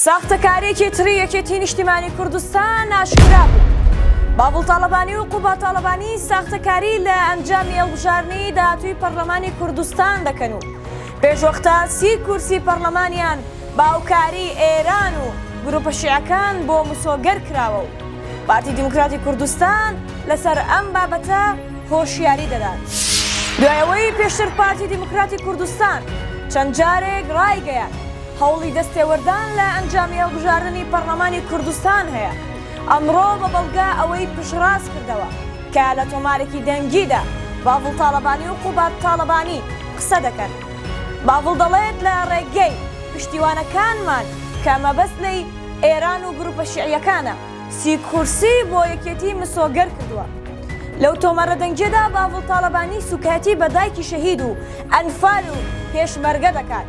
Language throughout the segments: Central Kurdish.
ساختەکارییەکی تری یەکێتی نیشتیمانی کوردستان ئاشکرا بوو. باڤڵ تاڵەبانی و قوباد تاڵەبانی ساختەکاری لە ئەنجامی هەڵبژاردنی داهاتووی پەڕلەمانی کوردستان دەکەن و پێشوەختە سی کورسی پەڕلەمانیان بە هاوکاری ئێران و گروپە شیعەکان بۆ مسۆگەر کراوە و پارتی دیموکراتی کوردستان لەسەر ئەم بابەتە هۆشیاری دەدات. دوای ئەوەی پێشتر پارتی دیموکراتی کوردستان چەند جارێک ڕایگەیاند هەوڵی دەستێوەردان لە ئەنجامی هەڵبژاردنی پەڕلەمانی کوردستان هەیە، ئەمڕۆ بە بەڵگە ئەوەی پشتڕاست کردەوە کە لە تۆمارێکی دەنگیدا باڤڵ تاڵەبانی و قوباد تاڵەبانی قسە دەکەن. باڤڵ دەڵێت لە ڕێگەی پشتیوانەکانمان کە مەبەست لێی ئێران و گروپە شیعیەکانە، سی کورسی بۆ یەکێتی مسۆگەر کردووە. لەو تۆمارە دەنگیەدا باڤڵ تاڵەبانی سوکایەتی بە دایکی شەهید و ئەنفال و پێشمەرگە دەکات.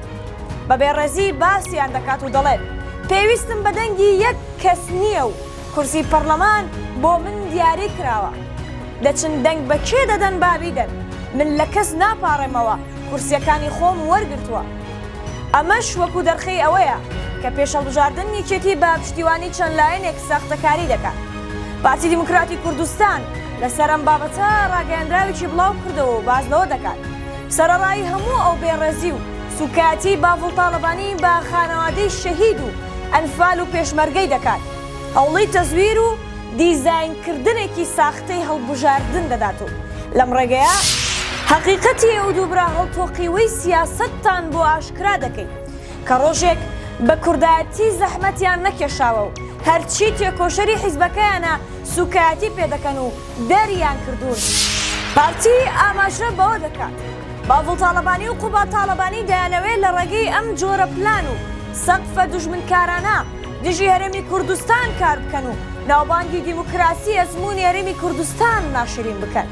بە بێڕێزی باسیان دەکات و دەڵێت، پێویستم بە دەنگی یەک کەس نییە و کورسی پەڕلەمان بۆ من دیاری کراوە. دەچن دەنگ بە کێ دەدەن با بیدەن، من لە کەس ناپاڕێمەوە کورسیەکانی خۆم وەرگرتووە. ئەمەش وەکو دەرخەی ئەوەیە کە پێش هەڵبژاردن یەکێتی بە پشتیوانی چەند لایەنێک ساختەکاری دەکات. پارتی دیموکراتی کوردستان لەسەر ئەم بابەتە ڕاگەیەندراوێکی بڵاو کردەوە و باس لەوە دەکات، سەرەڕای هەموو ئەو بێڕێزی و سوکایەتیەی باڤڵ تاڵەبانی بە خانەوادەی شەهید و ئەنفال و پێشمەرگەی دەکات، هەوڵی تەزویر و دیزاین کردنێکی ساختەی هەڵبژاردن دەدات و لەم ڕێگەیە هەقیقەتی ئەو دوو برا هەڵتۆقیوەی سیاسەتتان بۆ ئاشکرا دەکەین کە ڕۆژێک بە کوردایەتی زەحمەتیان نەکێشاوە و هەرچی تێکۆشەری حیزبەکەیانە سوکایەتی پێدەکەن و دەریان کردوون. پارتی ئاماژە بەوە دەکات، باڤڵ تاڵەبانی و قوباد تاڵەبانی دەیانەوێت لە ڕێگەی ئەم جۆرە پلان و سەقفە دوژمنکارانە دژی هەرێمی کوردستان کار بکەن و ناوبانگی دیموکراسی ئەزموونی هەرێمی کوردستان ناشرین بکەن.